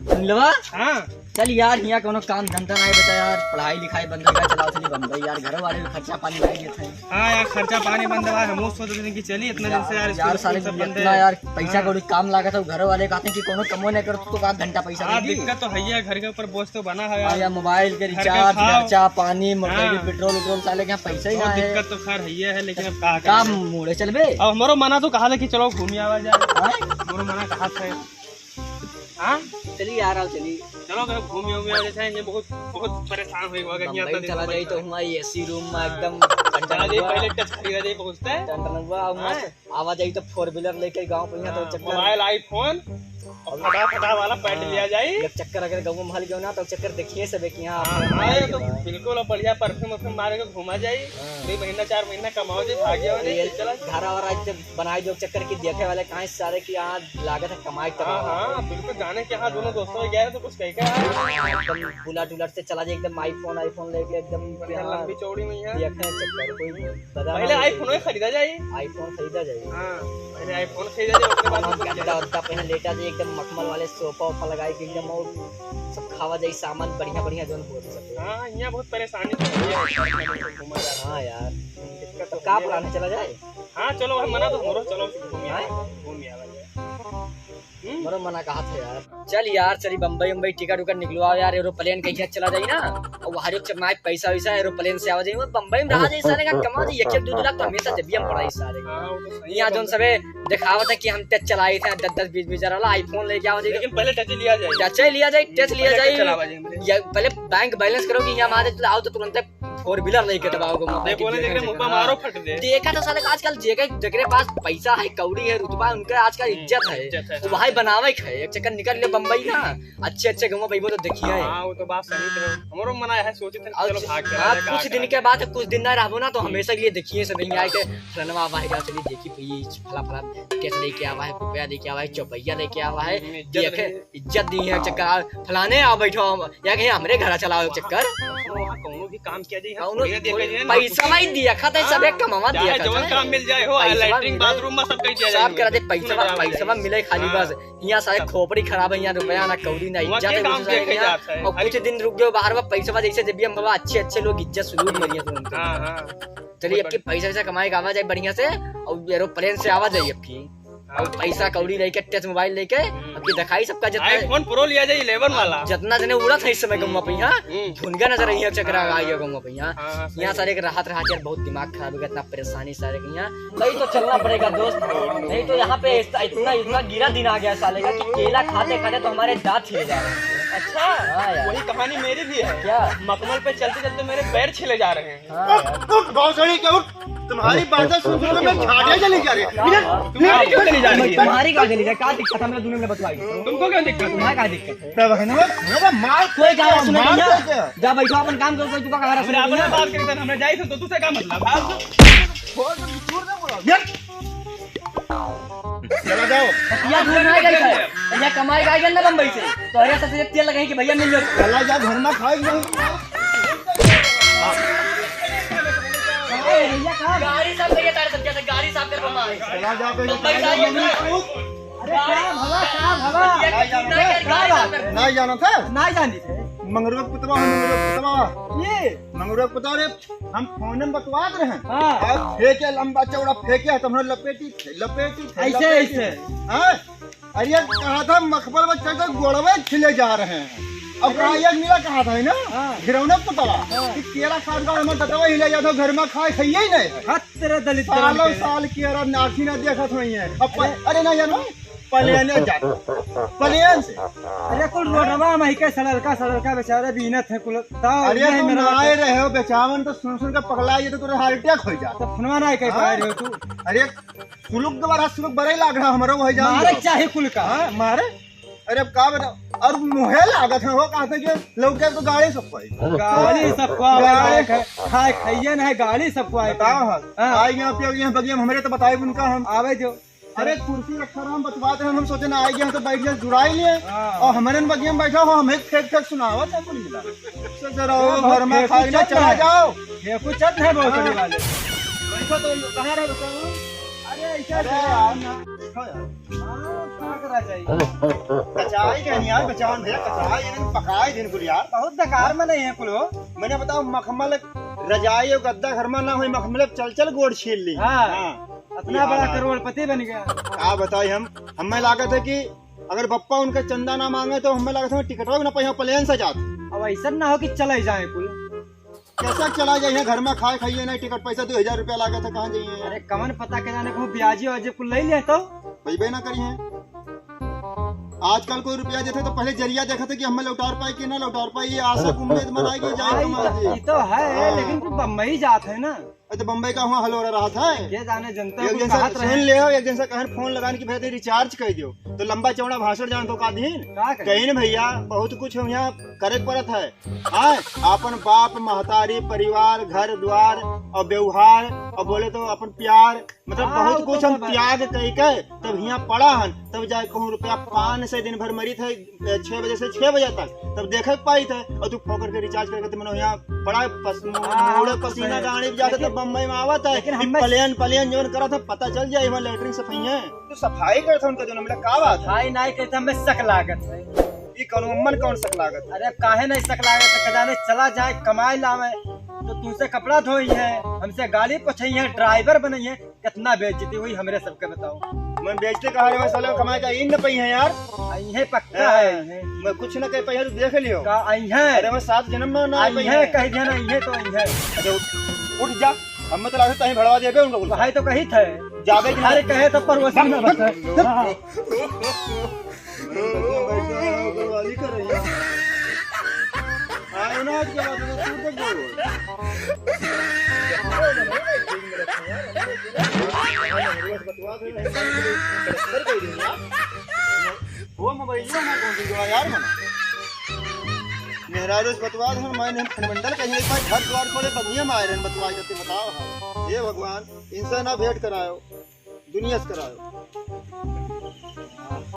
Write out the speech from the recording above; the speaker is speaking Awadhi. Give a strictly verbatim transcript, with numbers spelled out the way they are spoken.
सुन लेवा। हाँ। चल यार, हियाँ कोनो काम धंधा नाहीं बचा यार, पढ़ाई लिखाई बंद हो गया, चला चली बम्बई यार, घर वाले भी खर्चा पानी नहीं देते हैं। हाँ यार, खर्चा पानी बंद हुआ है, हम सोच रहे थे कि चलिए इतना दिन से यार, यार, स्कूल साले सब बंद इतना है। यार, पैसा हाँ। कौड़ी काम लागत है, घर वाले कहते हैं कि कोनो कमो नहीं करो तो का घंटा पैसा हाँ, देगी? दिक्कत तो है ही है, घर के ऊपर बोझ तो बना है हाँ यार। यार, मोबाइल के घर के रिचार्ज, खाओ। खर्चा, पानी, मोटर के हाँ। पेट्रोल, उट्रोल, साले के यहाँ पैसा ही बहुत ना है। दिक्कत तो खैर है ही है, लेकिन अब का का करें? मूड है, चलबे? अब हमारो मना तो कहा था कि चलो घूम आवा जाए। हाँ? हमारो मना कहा था। हाँ? चली यार, आओ चली। चलो, कहीं घूम आवा जाए, ये बहुत, बहुत परेशान हुई हुआ, बम्बई चला जाई तो हुआ AC room में हाँ। एकदम चला जाई, टनटनवा। पहले टच खरीदा जाई, पहुँचता है। टनटनवा, और हाँ। आवा जाई तो four wheeler लेके गाँव पे यहाँ तो हाँ, चक्कर। मोबाइल, iPhone, और फटा फटा वाला पैंट हाँ, लिया जाई। एक चक्कर अगर गाँव में महल गयो ना तो चक्कर देखिए सबे कि यहाँ हाँ, आपने हाँ, ये तो बिल्कुल अब बढ़िया परफ्यूम वर्फ्यूम मारे के घूमा जाई। हाँ। दो महीना चार महीना कमाओ जाई, भाग जाओ जाई, ये चला। घरा वरा जब बनाई दो चक्कर की देखे वाले कहाँ सारे की यहाँ लागत है कमाई कर हाँ, रहा है। हाँ, बिल्कुल जाने के हाँ दोनों दोस्तों में गया है तो कुछ कह के हाँ, एकदम बुलेट उलट से चला जाए एकदम iPhone iPhone लेके एकदम बढ़िया यहाँ लंबी चौड़ी में यहाँ। देखे चक्कर कोई बता पहले ना iPhone ही खरीदा जाए। iPhone खरीदा जाए। हाँ, पहले iPhone खरीदा जाए, उसके बाद वहाँ कुछ गद्दा उद्दा पे लेटा जाए, एकदम मखमल वाले सोफा वोफा लगाए के एकदम और सब खावा जाए, सामान बढ़िया बढ़िया जोन हो सके। हाँ, यहाँ बहुत परेशानी तो है, घूमा जा रहा है। हाँ यार, दिक्कत तो तो का है। पुराने चला जाए? हाँ, चलो भाई, मना तो मोरो, चलो घूम आवा, हाँ? घूम आवा जाए। हम्म? मोरो मना कहा था यार। चल यार, चली बम्बई उम्बई टिकट उकट निकलवाओ यार, एरोप्लेन के यहाँ चला जाई ना, और वहाँ जो चलना है पैसा वैसा एरोप्लेन से आवा जाई, वो बम्बई में रहा जाई सारे का कमा जाई, एक एक दो दो लाख तो हमेशा जब भी हम पढ़ाई सारे। हाँ, वो तो सही यहाँ है, जोन बम्बई सबे दिखावत है कि हम टच चलाई थे, दस दस बीस बीस हजार वाला iPhone लेके आवा जाई। लेकिन पहले टच लिया जाए। टच लिया जाए, टच लिया पहले जाए। टच चलावा जाए, पहले। या पहले बैंक बैलेंस करो कि यहाँ हमारे आओ तो तुरंत four wheeler लेके दबाओ को हाँ, मुंह पे बोले कि देख रहे, मुंह पे हाँ। मारो फट दे। देखा तो साले आजकल जेके, जेकरे पास पैसा है, कौड़ी है, रुतबा है, उनका आजकल हम्म, इज्जत है। इज्जत है, तो हाँ। भाई बनावे है, एक चक्कर निकल ले बम्बई ना, अच्छे अच्छे गाँव में बैठो तो देखिए। हाँ, वो तो बात सही है। हमरो मना है, सोचे थे, और चलो भाग चला हाँ, जाए, कुछ का दिन करा के जाए। बाद, कुछ दिन ना रहबो ना, तो हमेशा के लिए देखिए सब यहाँ आके फलाना आवा है, चलिए देखी भैया, फला फला कैसे लेके आवा है, रुपया लेके आवा है, चौपैया लेके आवा है, हम्म, इज्जत देखे। रहे। इज्जत दी है, चक्कर आ, फलाने आ बैठो, हम, या कहीं हमरे घरा चलाओ चक्कर। वहाँ कौनो भी काम किया जाए, कौनो थोड़ी ना देखा कोई जाए ना। पैसा नहीं दिया खाता है, सबे हाँ, कमावा चाहे दिया खाता जवन है। काम मिल जाए हो, पैसा लैट्रिन मिले, बाथरूम में सब कहीं दिया जाए, सब करा दे, पैसा, हाँ, पैसा मिले खाली हाँ। बस। यहाँ सारे सब। खोपड़ी खराब है, यहाँ रुपया ना कौड़ी ना वहाँ इज्जत के है, काम उसे देखे यहाँ। जाता है। और अरे कुछ दिन रुक गयो बाहर में, पैसा जैसे जब भी हम बाबा अच्छे अच्छे लोग इज्जत सलूट मरिए तुरंत। हाँ, हाँ। चलिए, बहुत अब की बढ़िया। पैसा वैसा कमाए के आवा जाए बढ़िया से, और एरोप्लेन से आवा जाए अब की। हाँ। और पैसा कौड़ी लेके, टच मोबाइल लेके, हम्म। अब की दिखाई सबका जितना iPhone Pro लिया जाए eleven वाला। जितना जने उड़त है इस समय गौवा पे यहाँ, हम्म। धुनगा नजर आई है, चक्कर हाँ। आई है गौवा पे यहाँ। हाँ, हाँ, सही यहाँ सारे है। के राहत राहत यार, बहुत दिमाग खराब हो गया, इतना परेशानी सारे के यहाँ। नहीं तो चलना पड़ेगा दोस्त, नहीं तो यहाँ पे इतना, इतना, इतना गिरा दिन आ गया साले का कि केला खाते खाते तो हमारे दांत छिले जा रहे हैं। अच्छा, हाँ यार। वही कहानी मेरी भी है। क्या? मखमल पे चलते चलते मेरे पैर छिले जा रहे हैं। हाँ यार। उठ, उठ, भोसड़ी के उठ। तुम्हारी बातें सुन के मैं झाड़ियाँ जली जा रही है। हाँ। तुम्हारी क्यों जली जा रही है? तुम्हारी का जली जाए, का दिक्कत है? हमने दोनों में बतवाई। तुमको क्या दिक्कत है? तुम्हारा का दिक्कत है? तब है ना, ना मार कोई क्या सुने मार भैया? दे दे। जा बैठो, अपन काम करो, कोई तुका कहा हमने सुने अपना भैया? बात करते हैं, हमने जाई थे तो तुझसे क्या मतलब? छोड़ दे, छोड़ दे बोला। चला जाओ। या घूम ना गई है, या कमाई का गया ना बम्बई से, तो अरे सबसे तेल लगाई कि भैया मिल जाओ। चला जा, घर में खाए जाओ। अरे भैया, कहाँ? गाड़ी साफ करिए, तारे सब जैसे गाड़ी साफ कर बम्बई। चला जा, बे। बम्बई से आइए ना। अरे क्या भला, क्या भला? भैया, कितना क्या गाड़ी साफ कर? ना जाना था? ना जानी थे। मंगरुआ पुतवा है, मंगरुआ पुतवा। ये? मंगरुआ पुतवा रे, हम फोन में बतवात रहे। हाँ। अब फेंके लंबा चौड़ा फेंके है, तो हमने लपेटी थे, लपेटी थे, ऐसे, लपेटी ऐसे। थे। हाँ? अरे ये कहा था मखमल में चढ़ के गोड़वे छिले जा रहे हैं। अब अरे। कहा ये मिला कहा था, है ना? हाँ। घिरौने पुतवा। हाँ। कि केरा खात का हमारे दतवा हिले जाता, घर में खाए खाइए ही नहीं है। हद तेरे दलित सालों के। साल केरा नाथी ना देखत हुई है। अब प-, अरे। अरे ना जानो, प्लेन से जाता। प्लेन से। अरे कुल रोडवा में ही के सड़लका, सड़लका बेचारे बीनत है कुल। ताव अरे नहीं तो मेरा ना आए रहे हो, बेचावन तो सुन सुन के पगला ये तो तोरे हार्ट अटैक हो जाता। तो फोनवा ना कह पाए रहे हो तू। अरे सुलुक दोबारा सुलुक बड़े लाग रहा हमारा वही जान मारे दो। चाहे कुल का। हाँ, मारे। अरे अब का बता, और मुहे लागत है, वो कहते कि लौके तो गाड़ी सब पाई। गाड़ी सब को गाड़ी। आवे, खाए, खाए, खाइए ना, गाड़ी सब को आवे। बताओ हाँ, हाँ। आई यहाँ पे, यहाँ बगिया में हमरे तो बताए उनका हम। आवे जो। अरे कुर्सी रखा रहा, हम बतवाते हैं, हम सोचे ना आए गए, हम तो बैठ गए, जुड़ाई लिए। हाँ। और हमारे बगिया में बैठा हो, हमें फेंक फेंक सुनावा था कुल मिला। सोच रहा हो, वो घर में फेंकू खाई ना चल चला रहा है। जाओ। फेंकू चल है बहुत बड़ी वाले। बैठो तो कहाँ रहे बताओ? अरे ऐसा अरे यार। हाँ, का करा जाई? कचाई का नहीं यार, बचावन भैया, कचाई इन्हन पकाई दिन कुल यार। बहुत बेकार में नहीं है कुल हो। मैंने बताओ, मखमल रजाई और गद्दा घर में ना होई, मखमल चल चल गोड़ छील ली। हाँ। हाँ। इतना बड़ा करोड़पति बन गया। का बताई हम, हमें लागत है कि अगर बप्पा उनका चंदा ना मांगे तो हमें लागत है टिकटवा भी ना पाई, हम प्लेन से जात। अब ऐसा ना हो कि चले जाए कुल। कैसा चला जाइए, घर में खाए खाइए नहीं, टिकट पैसा दो हजार रुपया लागत है, कहाँ जाइए? अरे कमन पता के जाने कहूँ ब्याजी वाजी कुल ले लिए तो। पैबे ना करिए। आजकल कोई रुपया देते तो पहले जरिया देखते कि हमें लौटार पाई कि ना लौटार पाई, ये आशा उम्मीद बनाई कि जाए कमाए जी। ये तो है, हाँ। लेकिन तू बम्बई जात है ना। अरे तो बम्बई का हुआ हलोरा रहत है। ये जाने जनता एक कुछ दिन से कहत सुन रहे। ले हो, एक दिन से कहन फोन लगान कि भैया रिचार्ज कर दियो, तो लंबा चौड़ा भाषण जान तो का दिन का कहे? कहीं ना भैया, बहुत कुछ हम यहाँ करे के पड़त है। हाँ, अपन बाप महतारी परिवार घर द्वार और व्यवहार और बोले तो अपन प्यार, मतलब हाँ, बहुत वो कुछ तो हम बात है। त्याग कई के तब यहाँ पड़ा हन, तब जाए कहूँ रुपया पाँच सौ दिन भर मरी थे, ए, छह बजे से छह बजे तक, तब देखे के पाई थे, और तू फोकट के रिचार्ज करके तुमने यहाँ पड़ा पस-, हाँ, मुड़े वो तो पसीना है। गाड़ी जाते लेकिन, तो बम्बई में आवत है, लेकिन फिर हमें प्लेन, प्लेन जौन करत है, पता चल जाए, वहाँ लेटरिन सफाई है। तू सफाई करत है उनका जो मिला, का बात है? भाई नाई कहते हमें शक लागत है। ई कौन मन कौन शक लागत है? अरे काहे नहीं शक लागत है? कजाने चला जाए, कमाए लावे, तो तुमसे कपड़ा धोई है, हमसे गाड़ी पोछई है, ड्राइवर बनई है, कितना बेइज्जती हुई हमरे सबके बताओ। मैं बेइज्जती कहा रे, मैं साले कमाए का इन न पई है यार। आई है पक्का है, हाँ, आई है। मैं कुछ न कह पाई है, तू देख लियो। का आई है? अरे मैं सात जन्म में ना आई पाई है, है। कह दिया ना आई है तो आई है। अच्छा उठ, उठ जा, हम तो लागत तहीं भड़वा देबे उनको कुछ। भाई तो कही थे। जाबे कि अरे ना? कहे तो पड़ोसी ना बता। हाँ। बैठा है, उग्रवादी कर रही है। आए ना आज के बाद तो तू देख लो। बतवा दे, कर दे यार। वो मोबाइल में कौन सी दवा यार मना? मेहरारू से बतवा दे, मैंने फंडामेंटल कहीं एक बार घर द्वार खोले, बनिया मारे हैं, बतवा के बताओ। हाँ, हे भगवान, इनसे ना भेंट करायो, दुनिया से करायो।